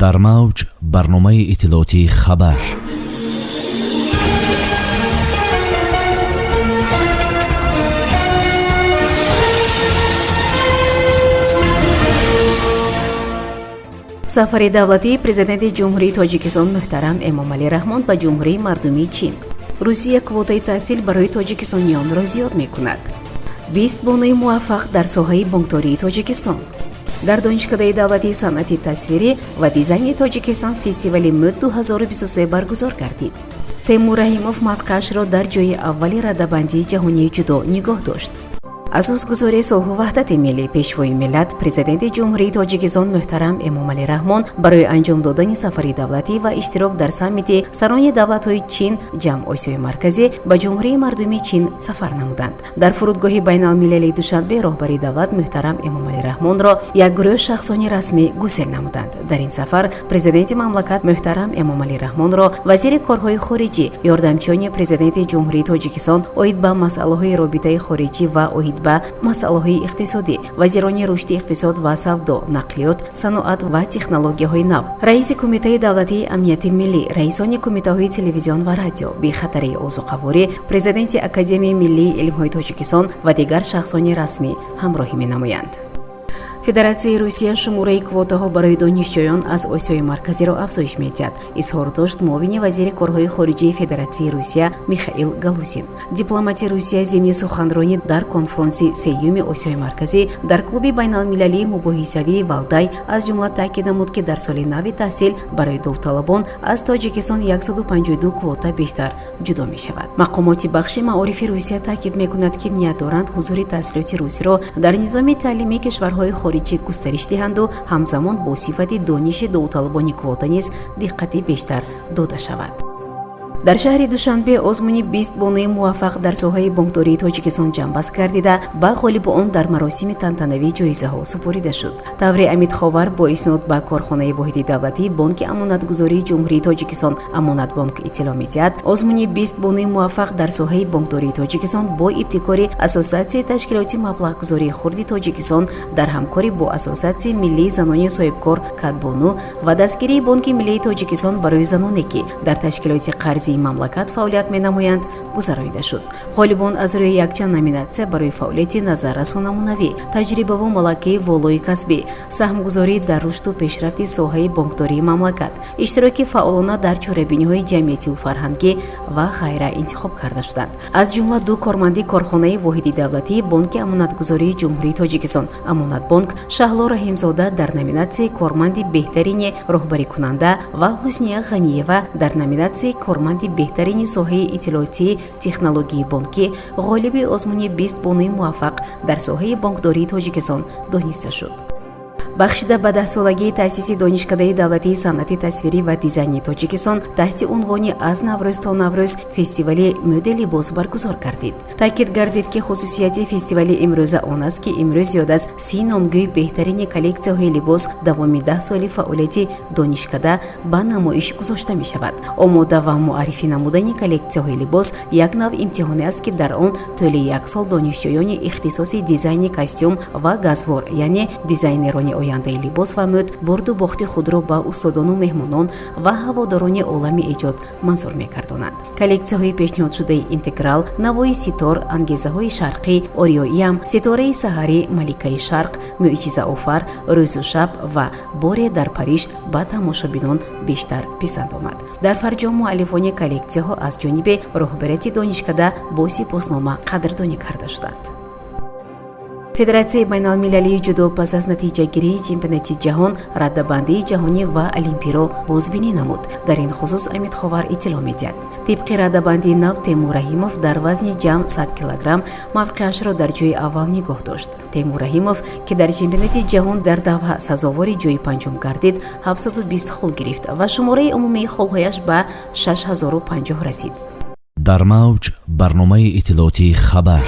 Дар мавҷ барномаи иттилоотии «Хабар». Сафари давлатии Президенти Ҷумҳурии Тоҷикистон муҳтарам Эмомалӣ Раҳмон ба Ҷумҳурии Мардумии Чин. Русия квотаи таҳсил барои тоҷикистониёнро зиёд мекунад. 20 бонуи муваффақ дар соҳаи бонкдории Тоҷикистон. Дар Донишкадаи давлатии санъати тасвирӣ ва дизайни Тоҷикистон фестивали мӯд 2023 баргузор гардид. Темур Раҳимов мавқеашро дар ҷои аввали радабандии ҷаҳонии ҷудо нигоҳ дошт. Асосгузори сулҳу ваҳдати миллӣ, Пешвои миллат, Президенти Ҷумҳурии Тоҷикистон муҳтарам Эмомалӣ Раҳмон барои анҷом додани сафари давлатӣ ва иштирок дар саммити сарони давлатҳои Чин ҷамъ Осиёи Марказӣ ба Ҷумҳурии Мардумии Чин сафар намуданд. Дар фурудгоҳи байналмилалии Душанбе роҳбари давлат муҳтарам Эмомалӣ Раҳмонро як гурӯҳ шахсони расмӣ гусел намуданд. Дар ин сафар Президенти мамлакат муҳтарам Эмомалӣ Раҳмонро вазири корҳои хориҷӣ, ёрдамчиёни Президенти Ҷумҳурии Тоҷикистон оид ба масъалаҳои робитаи хориҷӣ ва оид ба масъалаҳои иқтисодӣ, вазирони рушди иқтисод ва савдо, нақлиёт, саноат ва технологияҳои нав, раиси Кумитаи давлатии амнияти миллӣ, раисони кумитаҳои телевизион ва радио, бехатарии озуқаворӣ, президенти Академияи миллии илмҳои Тоҷикистон ва дигар шахсони расмӣ ҳамроҳӣ менамоянд. Федератсияи Русия шумораи квотаҳо барои донишҷӯён аз Осиёи Марказиро афзоиш медиҳад, изҳор дошт муовини вазири корҳои хориҷии Федератсияи Русия Михаил Галузин. Дипломати Русия зимни суханронӣ дар конфронси сеюми Осиёи Марказӣ дар клуби байналмилалии мубоҳисавии Валдай аз ҷумла таъкид намуд, ки дар соли нави таҳсил барои довталабон аз Тоҷикистон 152 квота бештар ҷудо мешавад. Мақомоти бахши маорифи Русия таъкид мекунад, ки ният доранд ҳузури таҳсилоти русиро дар низоми таълимии кишварҳои хориҷӣ густариш диҳанду ҳамзамон бо сифати дониши довталабони квота низ диққати бештар дода шавад. Дар шаҳри Душанбе озмуни 20 бонуи муваффақ дар соҳаи бонкдории Тоҷикистон ҷамъбаст гардида, ба ғолибу он дар маросими тантанавӣ ҷоизаҳо супорида шуд. Тавре Амидховар бо иснод ба корхонаи воҳиди давлатии Бонки амонатгузории Ҷумҳурии Тоҷикистон «Амонатбонк» иттилоъ медиҳад, озмуни 20 бонуи муваффақ дар соҳаи бонкдории Тоҷикистон бо ибтикори Ассотсиатсияи ташкилоти маблағгузории хурди Тоҷикистон дар ҳамкорӣ бо Ассотсиатсияи миллии занони соҳибкор «Кадбону» ва дастгирии Бонки миллии Тоҷикистон барои заноне, ки дар ташкилоти қарзии мамлакат фаъолият менамоянд, гузаронида шуд. Ғолибон аз рӯи якчанд номинатсия барои фаъолияти назаррасу намунавӣ, таҷрибаву малакаи волои касбӣ, саҳмгузорӣ дар рушду пешрафти соҳаи бонкдории мамлакат, иштироки фаъолона дар чорабиниҳои ҷамъиятиву фарҳангӣ ва ғайра интихоб карда шуданд. Аз ҷумла ду корманди корхонаи воҳиди давлатии Бонки амонатгузории Ҷумҳурии Тоҷикистон «Амонатбонк» Шаҳло Раҳимзода дар номинатсияи корманди беҳтарини роҳбарикунанда ва Ҳусния Ғаниева дар номинатсияи корманди беҳтарини соҳаи иттилоотии технологияи бонкӣ ғолиби озмуни 20 бонуи муваффақ дар соҳаи бонкдории Тоҷикистон дониста шуд. Бахшида ба даҳсолагии таъсиси Донишкадаи давлатии санъати тасвирӣ ва дизайни Тоҷикистон таҳти унвони «Аз Наврӯз то Наврӯз» фестивали мӯди либос баргузор гардид. Таъкид гардид, ки хусусияти фестивали имрӯза он аст, ки имрӯз зиёд аз 30 номгӯи беҳтарини коллексияҳои либос давоми 10 соли фаъолияти донишкада ба намоиш гузошта мешавад. Омода ва муаррифӣ намудани коллексияҳои либос як нав имтиҳоне аст, ки дар он тӯли як сол донишҷӯёни ихтисоси дизайни костюм ва газвор, яъне дизайнерони ояндаи либос ва мӯд, бурду бохти худро ба устодону меҳмонон ва ҳаводорони олами эҷод манзур мекардонанд. Коллексияҳои пешниҳодшудаи «Интеграл», «Навои ситор», «Ангезаҳои шарқӣ», «Ориёиям», «Ситораи саҳарӣ», «Маликаи шарқ», «Мӯъҷизаофар», «Рӯзу шаб» ва «Боре дар Париж» ба тамошобинон бештар писанд омад. Дар фарҷом муаллифони коллексияҳо аз ҷониби роҳбарияти донишкада бо сипоснома қадрдонӣ карда шуданд. Федератсияи байналмилалии ҷудо пас аз натиҷагирии чемпионати ҷаҳон раддабандии ҷаҳонӣ ва олимпиро бозбинӣ намуд. Дар ин хусус Амидховар иттилоъ медиҳад. Тибқи раддабандии нав, Темур Раҳимов дар вазни ҷамъ 100 килограмм мавқеашро дар ҷои аввал нигоҳ дошт. Темур Раҳимов, ки дар чемпионати ҷаҳон дар Доҳа сазовори ҷои панҷум гардид, 720 хол гирифт ва шумораи умумии холҳояш ба 6050 расид. Дар мавҷ барномаи иттилоотии «Хабар».